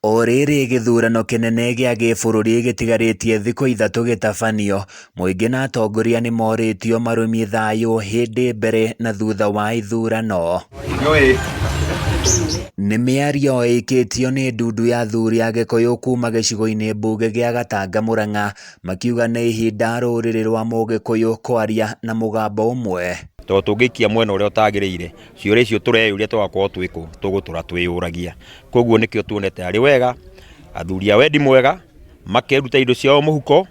O rĩrĩ gĩthurano kĩnene gĩa gĩbũrũri gĩtigarĩtie thikũ ithatũ gĩtabanio, mũingĩ na atongoria nĩmorĩtio marũmie thayũ hĩndĩ, mbere na thutha wa ithurano. Nĩ mĩario ĩikĩtio nĩ ndundu ya athuri a Gĩkũyũ kuma gĩcigo-inĩ mbunge gĩa Gatanga Mũrang'a, makiuga nĩ ihinda rũrĩrĩ rwa Mũgĩkũyũ kwaria na mũgambo ũmwe. Tondũ tũngĩikia mwena ũrĩa ũtagĩrĩire, ciũria icio tũreyũria tũgakorwo twĩkũ, tũgũtũra twĩyũragia. Koguo nĩkĩo tuonete arĩ wega athuri a wendi mwega makeruta indo ciao mũhuko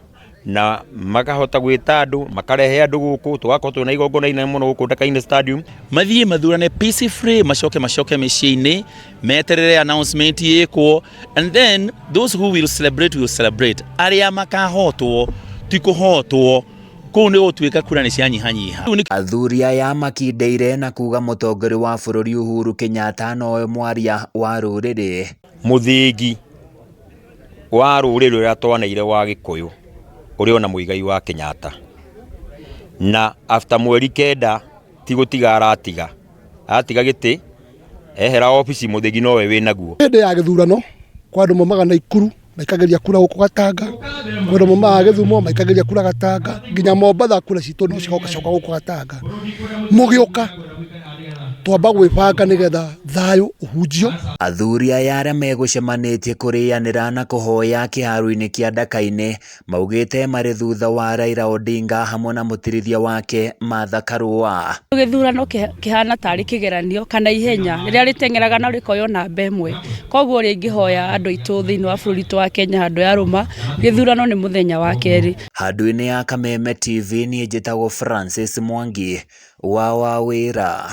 na makahota gwĩta andũ, makarehe andũ gũkũ, tũgakorwo twĩna igongona inene mũno gũkũ Ndakaine Stadium. Mathiĩ mathurane peacefully, macoke macoke mĩciĩ-inĩ, meterere announcement ĩkwo, and then those who will celebrate will celebrate. Arĩa makahotwo ti kũhotwo. Kũu nĩ gũtuĩka kura nĩ cianyihanyiha. Athuri aya makindĩire na kuga mũtongoria wa bũrũri Uhuru Kenyatta nowe mwaria wa rũrĩrĩ. Mũthingi wa rũrĩrĩ rũrĩa twaneire wa Gĩkũyũ ũrĩ ona Muigai wa Kenyatta. Na after mweri kenda ti gũtiga aratiga, atiga gĩtĩ ehera obici Mũthĩgi nowe wĩnaguo. Hĩndĩ ya gĩthurano kwa andũ maumaga Naikuru maikagĩria kura gũkũ Gatanga, kwĩ andũ maumaga Gĩthumo maikagĩria kura Gatanga, nginya Mombatha kura citũ no cigoka cioka gũkũ Gatanga. Mũgĩũka twamba gwĩbanga nĩgetha thayũ ũhunjio. Athuri aya arĩa megũcemanĩtie kũrĩanĩra na kũhoya kĩharo-inĩ kĩa Ndaka-inĩ Maugĩte marĩ thutha wa Raila Odinga hamwe na mũtirithia wake Martha Karua. Gĩthurano kĩhana tarĩ kĩgeranio kana ihenya rĩrĩa rĩteng'eraga na rĩkoywo namba ĩmwe. Koguo ũrĩa ingĩhoya andũ aitũ thĩinĩ wa bũrũri witũ wa Kenya handũ ya rũma, gĩthurano nĩ mũthenya wa kerĩ. Handũ-inĩ ya Kameme TV niĩ njĩtagwo Francis Mwangi wa Wawĩra.